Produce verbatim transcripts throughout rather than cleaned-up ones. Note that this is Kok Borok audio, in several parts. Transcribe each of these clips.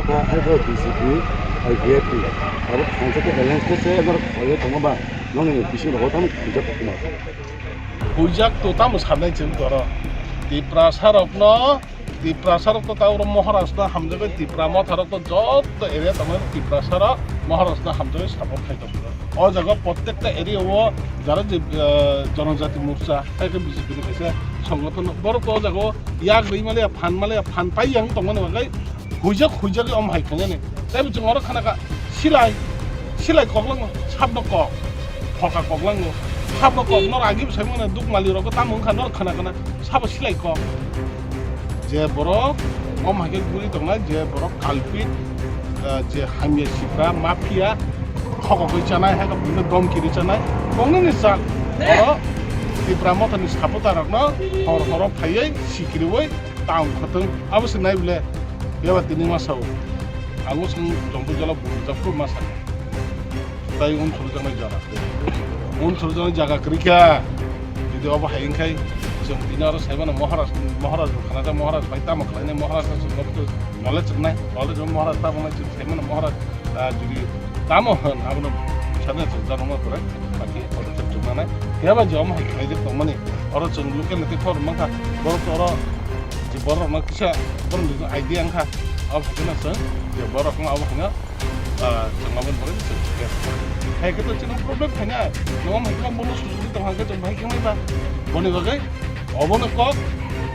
Hai bo B J P, hai V I P, abo khansa khe alliance khe se norok khlaiwi tongma ba, nokni bising rogo tamo khuijak kok ma. Khuijak to tamo sanai chwng toro. Tiprasa rokno, Tiprasa rok to ta oro Maharashtra hamjagwi, Tipra Motha rok to joto area tamo Tiprasa rok Maharashtra hamjagwi support khai tong. O jaga prottekta area o jara je, ah, Janajati Morcha, hai khe B J P ni kaisa songothon, borok to o jaga o yak rwi maliya, phan maliya, phan pai yang tongmani bagwi huijak huijagwi om hai khangnani. Tei bo chwng oro khana kha silai, silai koklango, sabno kok, phoka koklango, sabno kok, nor agi bwsai mano dukmali rogo tamo wngkha nor khana khana, sabo silai kok. Je borok om hai khe guri tongnai, je borok kalpit, ah, je hamya sipra, mafia, khokogwi chanai, hai khe buino domki ri chanai, bongni ni sal. Oro Tipra Motha ni supporter rokno hor horo phaiwi sikiriwi tang khotong, abo se nai bole. Beba tini ma sao, ang swng jompo jala bujak ma sa. Tai unsuru jana jaga. Unsuru jana jaga kwrwi kha. Jodi obo hai wngkhai, chwng tini oro saimano Maharaj, Maharaj bo khana da, Maharaj bai tamo khlainai, Maharaj no chwng joto knowledge rwnai, knowledge rw Maharaj tamo nai chwng saimano Maharaj, ah, jodi tamo hwn, abono sana chwng janokma kwrwi, baki oro chwng chwng nanai. Phiya ba je omo hai khlai de tongmani, oro chwng local ni tei khor mankha, borok oro je borok no kisa borok ni idea wngkha, abo hai kheno chwng je borok no abo hai no Ah, chwng aboni bagwi chwng khe. Hai khe to chwng problem phaina. Nwng hai khe bono sujudi tong hangkhe chwng bai khe mai ba. Boni bagwi obono kok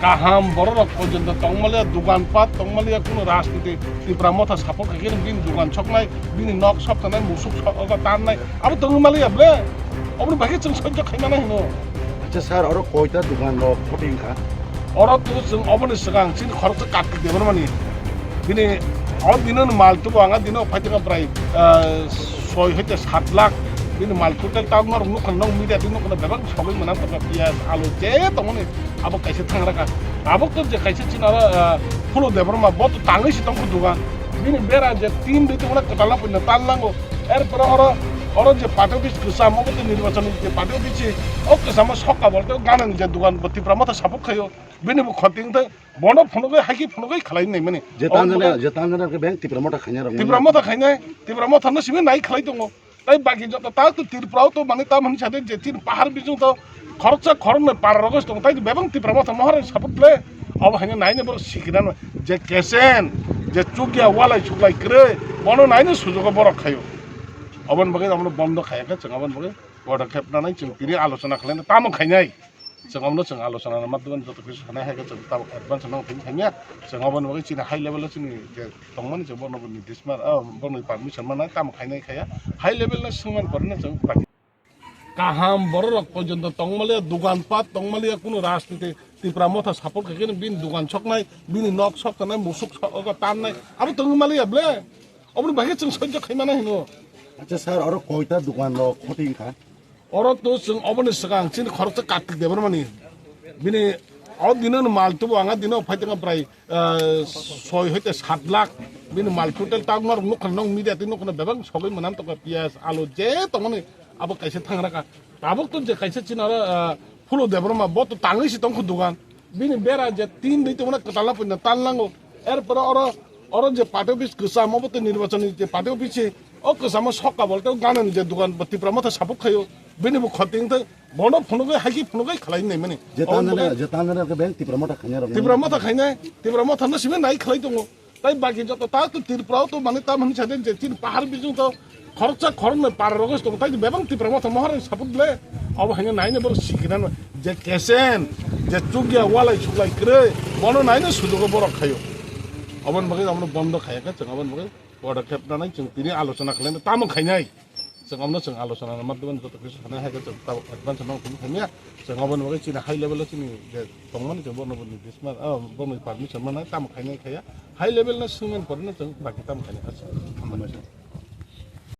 kaham borok rok porjonto tongmaliya, dugan pat tongmaliya, kuno rajniti Tipra Motha support khaikhe bini dugan soknai, bini nok soknai, musuk sok tannai. Abo tongwi maliya ble. Oboni bagwi chwng sojjo khaimana hino. Acha sir, oro koita dugan rok photo wngkha? Oro to chwng oboni swkang chini khoroksa Kartik Debbarmani. Bini o dino mal tubo anga dino phaitaka prai, ah, soi hoite sat lakh. Bini mal total ta norok nukha, nok media twi nukha bebak sogwi manam tongkha piyaj, alu je tongmani abo kaisa thang rakha. Abo to je kaisa chini oro, ah, Phulo Debbarma bo to tangwi se tongkha dugan. Bini bera je tin dui tongmani kwtal na puina tal nango. Erpore oro, oro je party office kwcham, obo tei nirbachon ni je party office, o kwchamo sokha bo tei ganani je dugan bo Tipra Motha support khaio, bini bo khoti wngthai, bono phunugwi, haikhe phunugwi khlai nai mani. Je tanjana, je tanjana khe beng Tipra Motha khainai rok Tipra Motha khainai, Tipra Motha no simi nai khlai tongo. Tai baki joto ta to Tripura o to mani tam hinsa de je tin pahar bising to khoroksa khoroknwi para rogwi tong, tai bebang Tipra Motha Maharaj support le. Abo haino naini borok sikirano je kesen, je chukya walai suklai kwrwi, bono naini sujugo borok khaio. Oboni bagwi abono bondo khaya khe chwng aboni bagwi podokkhep nanai chwng tini alochona khlaina tamo khainai. Chwng abono chwng alochona ni madhyamni joto kisa sanai hai khe chwng tabuk advance no thangya. Chwng aboni bagwi chini high level o chini je tongmani chwng bono bo nirdesh man, ah, bono permission manai tamo khainai khaya. High level no swngmani porino chwng kaham borok rok porjonto tongmaliya, dugan pat tongmaliya, kuno rajniti Tipra Motha support khaikhe bini dugan soknai, bini nok soknai, musuk sok-, tannai, abo tongwi maliya ble. Oboni bagwi chwng sojjo khaimana hino. Acha sir, oro koita dugan rok photo wngkha? Oro to chwng oboni swkang chini khoroksa Kartik Debbarmani. Bini o dino mal tubo anga dino phaitaka prai, ah, soi hoite sat lakh. Bini mal total ta norok nukha, nok media twi nukha bebak sogwi manam tongkha piyaj, alu je tongmani abo kaisa thang rakha. Tabuk to je kaisa chini oro, ah, Phulo Debbarma bo to tangwi se tongkha dugan. Bini bera je tin dui tongmani kwtal na puina tal nango. Erpore oro, oro je party office kwcham obo tei nirbachon ni je party office se, o kwchamo sokha bo tei ganani je dugan bo Tipra Motha support khaio. Bini bo khoti wngthai, bono phunugwi, haikhe phunugwi khlai nai mani. Je tanjana, je tanjana khe beng Tipra Motha khainai rok Tipra Motha khainai, Tipra Motha no simi nai khlai tongo. Tai baki joto ta to Tripura o to mani tam hinsa de je tin pahar bising to khoroksa khoroknwi para rogwi tong, tai bebang Tipra Motha Maharaj support le. Abo haino naini borok sikirano je kesen, je chukya walai suklai kwrwi, bono naini sujugo borok khaio. Oboni bagwi abono bondo khaya khe chwng aboni bagwi podokkhep nanai chwng tini alochona khlaina tamo khainai. Chwng abono chwng alochona ni madhyamni joto kisa sanai hai khe chwng tabuk advance no thung thangya. Chwng aboni bagwi chini high level o chini je tongmani chwng bono bo nirdesh man, ah, bono permission manai tamo khainai khaya. High level no swngmani porino chwng baki tamo khainai. Acha, hambai.